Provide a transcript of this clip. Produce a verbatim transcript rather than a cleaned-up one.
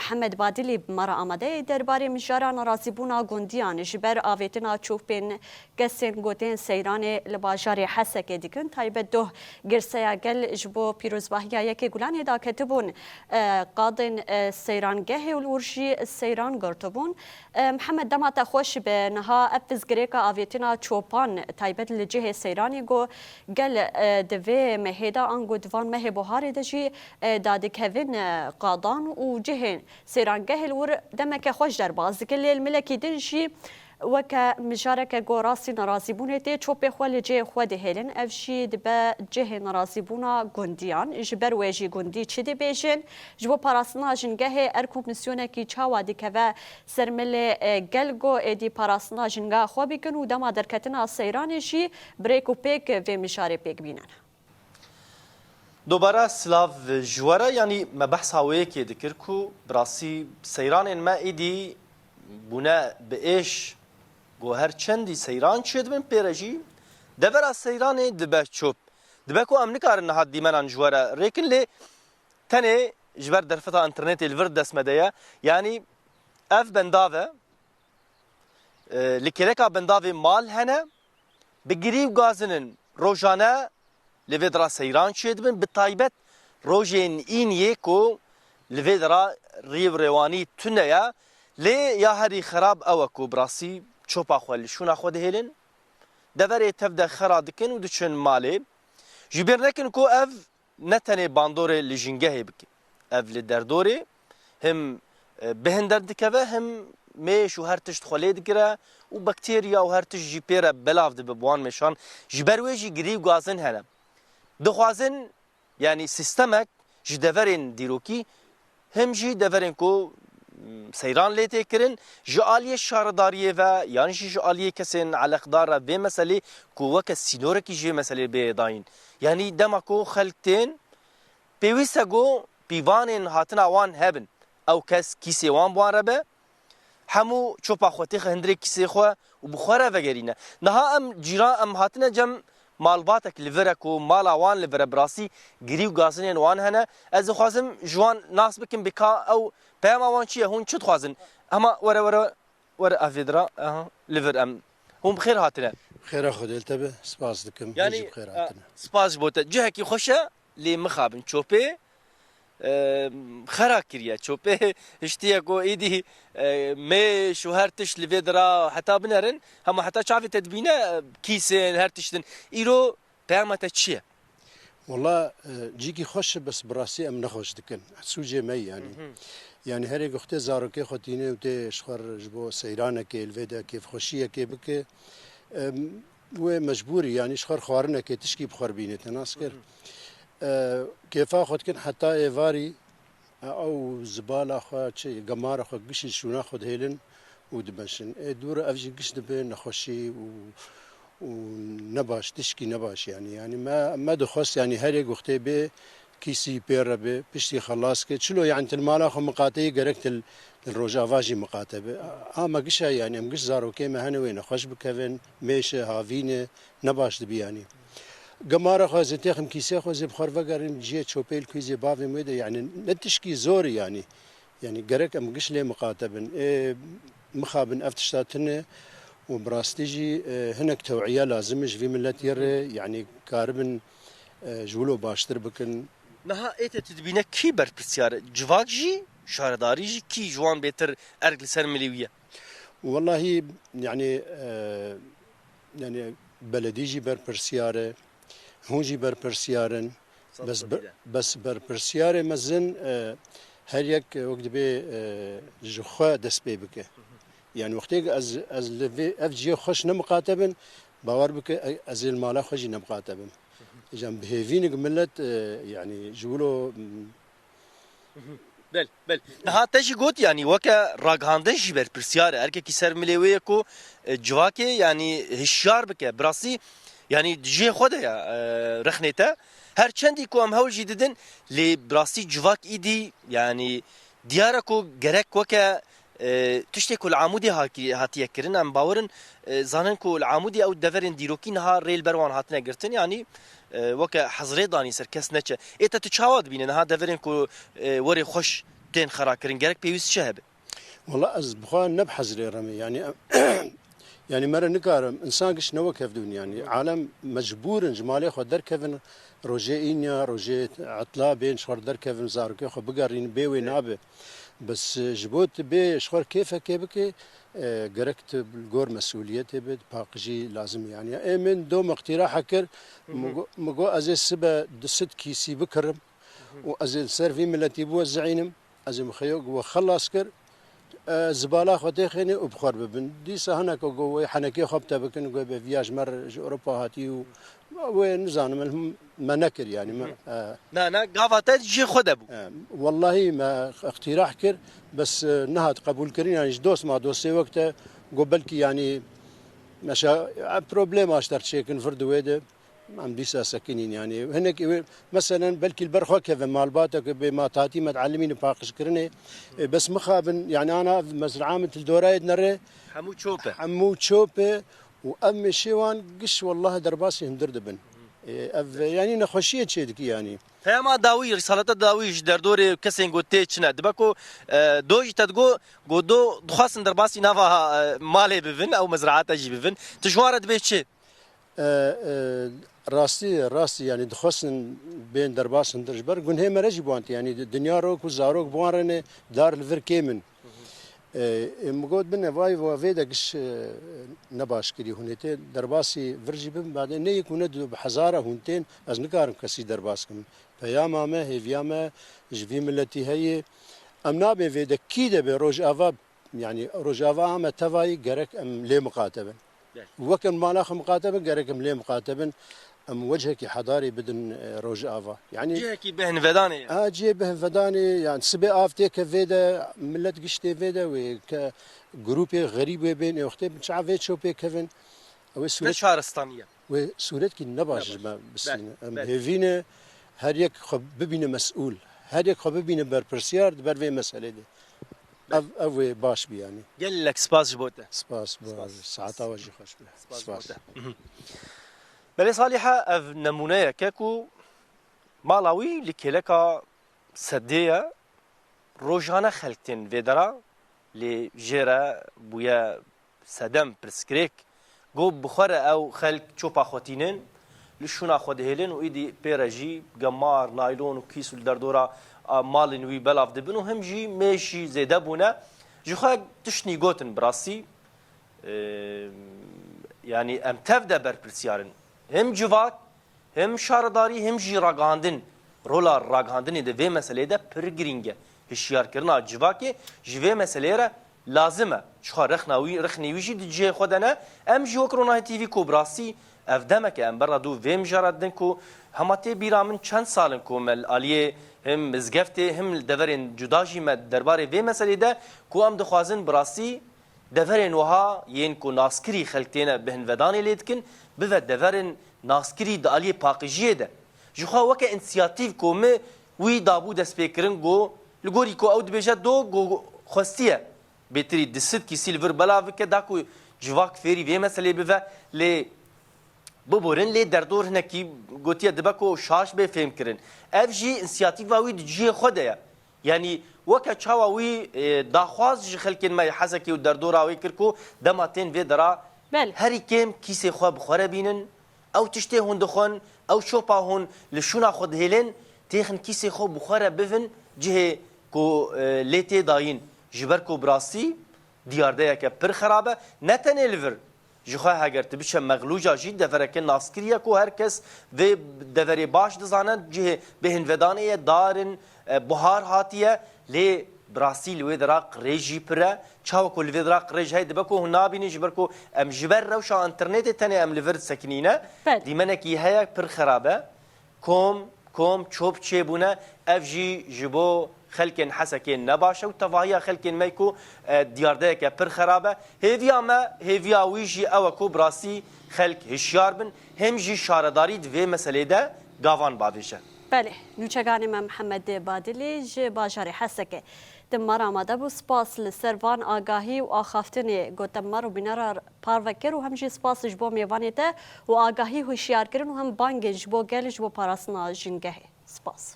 Mihemed Badilî bi me re amade ye derbarê mijara nerazîbûna gundiyan ji ber avêtina çopên kesên gotên seyranê li bajarê Hesekê dikin. Taybet doh girseya gel ji bo pîrozbahiya yekê Gulanê daketibûn, e, qadên, e, seyrangehê û li wir jî seyran girtibûn. E, Mihemed, dema te xweş be, niha ev pirsgirêka avêtina çopan taybet li cihê seyranê ku gel, e, di vê mehê de ango di van mehê buharê de jî, e, dadikevin, e, qadan û cihên seyrangehê li wir demeke xweş derbas dikin, lê li milekî din jî weke mijareke ku rastî nerazîbûnê tê, çopê xwe li cihê xwe dihêlin. Ev jî dibe cihê nerazîbûna gundiyan. Ji ber wê jî gundî çi dibêjin? Ji bo parastina jingehê er komîsyonekî çawa dikeve ser milê, e, gel ku êdî parastina jinga xwe bikin û dema derketina seyranê jî bi rêk û pêk vê mijarê pêk bînin? Dobara silav ji we re, yanî me behsa wê yekê dikir ku bi rastî seyranên me êdî bûne bi êş, ku her çendî seyran çêdibin pê re jî devera seyranê dibe çop. Dibe ku em nikarin niha dîmenan ji we re rêkin, lê tenê ji ber derfeta înternetê li vir dest me de ye. Yanî ev bendav e, e, li kêleka bendavê mal hene, bi girî û gazin in rojane li vê dira seyran çêdibin, bi taybet rojên îniyê ku li vê dira rî û rêwanî tune ye. Lê ya herî xerab ew e ku bi rastî çopa xwe li şûna xwe dihêlin, deverê tev de xera dikin û diçin malê. Ji bîr nekin ku ev ne tenê bandorê li jingehê bike. Ev li derdorê him, e, bihin derdikeve, him mêş û her tişt xwe lê digire û bakterya û her tişt jî pê re belav dibe bi wan mêşan. Ji ber wê jî girî û gazin hene. Dixwazin, yanî sîstemek ji deverên dîrokî, him jî deverên ku, m, seyran lê tê kirin, ji aliyê şaredariyê ve yan jî ji aliyê kesên eleqdar re vê meselê ku weke sînorekî ji vê meselê bê dayîn. Yanî dema ku xelk tên, pêwîst e ku pîvanên hatina wan hebin. Ew kes kîsê wan bi wan re be, hemû çopa xwe têxe hundirê kîsê xwe û bi xwe re vegerîne. Niha em cîran, em hatine cem malbatek li vir e ku mala wan li vir e, bi rastî girî û gazinên wan hene. Ez dixwazim ji wan nas bikim, bi ka ew peyama wan çi ye, hûn çi dixwazin? Hema were, were, were ev vê dira, aha, li vir em. Hûn bi xêr hatine. Xêra Xwedê li te be, spas dikim. Yanî, hûn jî bi xêr e, hatine. Spas ji bo te. Cihekî xweş e, lê mixabin çopê, e, xera kiriye. Çopê hiştiye ku êdî, e, mêş û her tişt li vê dira heta binerin, hema heta çavê te dibîne, e, kîsên her tiştin. Îro peyama te çi ye? Wela, e, cîkî xweş e, bes bi rastî em nexweş dikin. Sûcê me yanî. Hı hı. Yanî herê ku tê zarokê xwe tîne û tê ji xwe re ji bo seyranekê li vê de kêfxweşiyekê bike, em, wê mecbûrî, yanî ji xwe re xwarinekê tişkî bi xwe re bîne, te nas kir. Hı hı. E, kêfa xwe dikin heta êvarî, e, ew zibala xwe, çi, gemara xwe gişî şûna xwe dihêlin û dimeşin. Ê dû re ev jî giş dibe nexweşî û, û nebaş, tişkî nebaş yanî. Yanî me, me dixwest yanî herê guxtê bê, kîsî pê re bê, piştî xelas ke. Çilo yanî til mala xwe miqateyî gerek til, til rojava jî miqate be. A me giş e yanî, em giş zarokê me hene wê nexweş bikevin, mêş e, havîn e, nebaş dibî yanî. Gemara xwe zê têxim kîsê xwe zê bi xwe re vegerin, cihê çopê li kûzê bavê wê de, yanî ne tişkî zor e yanî. Yanî gerek em giş lê miqate bin. Ê, mixabin ev tişta tune û bi rastî jî, e, hinek tewîye lazim e ji vî miletî re, yanî karibin, e, ji wilo baştir bikin. Niha ê te tu dibîne kî berpirsiyar e? Civak jî, şaredarî jî, kî ji wan bêtir erk li ser milê wî ye? Wellahî, yanî, e, yanî beledî jî berpirsiyar e, hûn jî berpirsiyar in. Bes be-, bes berpirsiyarê mezin, e, her yek, e, wek dibê, e, ji xwe dest pê bike. Yanî wextê ez, ez li vê, ev cihê xweş nemiqate bin, bawer bike, e, ez ê li mala xwe jî nemiqate bim. Îcan bi hêvînik milet, e, yanî ji wilo, m, Bel, bel. Niha te jî got, yanî weke ragihandin jî berpirsiyar e. Erkekî ser milê wê ye ku, e, civakê, yanî hişyar bike. Bi rastî, yanî di cihê xwe de ye, e, rexnê te. Her çendî ku em hewl jî didin, lê bi rastî civak îdî, yanî diyar e ku gerek weke, e, tiştê ku li Amûdê hakî-, hatiye kirin, em bawer in, e, zanin ku li Amûdê ew deverên dîrokî niha rê li ber wan hatine girtin, yanî, e, weke hezrê danî ser kes neçe. Ê te tu çawa dibîne niha deverên ku, e, werê xweş tên xerakirin, gerek pêwîst çi hebe? Wala ez bi xwe ne bi hezrê re me. Yanî, yanî me re nikarim. Însan giş ne wek hevdûn yanî. Alem mecbûr in ji malê xwe derkevin. Rojê înya, rojê etla bên ji xwe derkevin, zarokê xwe bigerîn, bê wê nabe. Bes, e, ji bo tu bê ji xwe kêfekê bike, e, gerek tu li gor mesûliyetê be, paqijî lazim e. Yanî ê min do me iqtîraha kir, min go-, min got ez ê sibe du sed kîsî bikirim û ez ê li ser vî miletî biwezînim. Ez ê mixeyo we xelas kir. E, zibala xwe têxêne û bi xwe re bibin. Dîsa hineke go wê henekê xwe bi te bikin, go bê viya ji me re ji Ewropa hatî û wê nizanim, me nekir yanî me, e. Na, na, gava te cihê xwe de bû. E, wellahî me iqtîrah kir, bes, e, nehat qebûlkirin, yanî ji dost ma dostê wek te go belkî yanî meşa, e, problema ji te re çêkin vir di wê de. Em dîsa sekinîn, yanî hinek wê, meselen, belkî li ber xwe keve malbateke bê ma tatî me dielimîne paqijkirinê. E, bes mixabin, yanî ana ev mezraa min til dorayê dinere. Hemû çop e. Hemû çop e û ev mêşê wan giş wellahî derbasî hundir dibin. E, ev, yanî nexweşiyê çêdikî, yanî. Peyama dawî, risaleta dawî ji derdorê kesên ku tê çi ne? Dibe ku, e, do jî te digo, ku do dixwastin derbasî nava, e, malê bibin, ew mezraata jî bibin. Tu ji wan re dibê çi? E, e, rastî, rastî, yanî dixwestin bên derbas hundir ji ber gunhê me re jî bi wan tê. Yanî di-, dinya ro ku zarok bi wan re ne dar li vir kêm in. E, e, min got bine vay va vê de giş, e, ne baş kirî hûn ê tê derbasî vir jî bin, badê ne yek û ne du bi hezara hûn tên, ez nikarim kesî derbas kim. Peyama me, hêviya me ji vî miletî heye. Em nabên vê de kî de be Rojava Yanî Rojava me tevayî gerek em lê miqate bin. Belê. Wek em mala xwe miqate bin, gerek em lê miqate bin. Em wechekî hedarî bidin, e, Rojava. Yanî cihekî bêhnvedanê ye. Ha, cihê bêhnvedanê, yanî sibê av têke vê de, millet giştê vê de wê ke grûpê xerîb wê bên ê wextê bin çav vê çopê kevin. Ew ê sûret şaristaniye. Wê sûretkî ne baş ji me bistîne. Em hêvî ne her yek xwe bibîne mesûl. Her yek xwe bibîne berpirsiyar di ber vê meselê de. Ev, ev wê baş bî yanî. Gelek spas ji bo te. Spas, bo saeta we jî xweş be. Spas ji bo te. Mhm. Belê Salîhe, ev nemûneyek e ku mala wî li kêleka sedê ye. Rojane xelk tên vê dera, lê jê re bûye sedem pirsgirêk. Got, bi xwe re ew xelk çopa xwe tînin, li şûna xwe dihêlin û îdî pê re jî gemar, naylon û kîs û li derdora, a, malên wî belav dibin û him jî mêş jî zêde bûne. Ji xwe tiştnî gotin bi rastî, e, yanî em tev de berpirsiyar in. Him civak, Him şaredarî, him jî ragihandin. Rola ragihandinê di vê meseleyê de pir girîng e. Hişyarkirina civakê ji vê meseleyê re lazim e. Çiqa rexna wî, rexnê wî jî di cihê xwe de ne. Em jî wek Ronahî T V ku bi rastî ev demek e em berna dû vê mijara didin ku hema tê bîra min çend sal in ku me li aliyê him mizgeftê, him li deverên cuda jî me derbarê vê meseleyê de ku em dixwazin bi rastî Deverên wiha yên ku naskirî xelk têne bêhnvedanê lê dikin, bive deverên naskirî di aliyê paqijiyê de. Ji xwe weke însiyatîv ku min wî dabû destpêkirin, got, li gorî ku ew dibêje do, got, xwestiye bêtirî di sed kîsî li vir belav bike, da ku civak fêrî vê meselê bive, lê biborin, lê derdor hinekî gotiye dibe ku şaş bê fêhm kirin. Ev jî însiyatîfa wî di cihê xwe de ye. Yanî weke çawa wî, e, daxwaz ji xelkên me yê Hesekê û derdora wê kir ku dema tên vê dera Belê. herî kêm kîsê xwe bi xwe re bînin, ew tiştê hûn dixwin, ew şopa hûn li şûna xwe dihêlin, têxin kîsê xwe bi xwe re bivin cihê ku, e, lê tê dayîn. Ji ber ku bi rastî diyardeyeke pir xerab e, ne tenê li vir, Ji xwe heger tu biçe Mexlûca jî devereke naskirî ye ku her kes vê deverê baş dizane, cihê bêhnvedanê ye, dar in, e, buhar hatiye, lê bi rastî li wê dera qirêj jî pir e. Çawa ku li vê dera qirêj heye dibe ku hûn nabînin, ji ber ku em ji ber rewşa înternetê tenê em li vir disekinîne. Belê. Dîmenekî heye pir xerab e. Kom, kom, çop çêbûne, ev jî ji bo xelkên Hesekê ne baş e û tevahiya xelkên me ku, e, diyardeyeke pir xerab e. Hêviya me, hêviya wî jî ew e ku bi rastî xelk hişyar bin, him jî şaredarî di vê meseleyê de gavan bavêje. Belê, nûçeganê me Mihemed Badilî ji bajarê Hesekê. Tim me re amade bû. Spas li ser van agahî û axaftinê ku tim me re û bînera parve kir û hem jî spas ji bo mêvanê te û agahî, hişyarkirin û hem bangên ji bo gel, ji bo parastina jîngehê. Spas.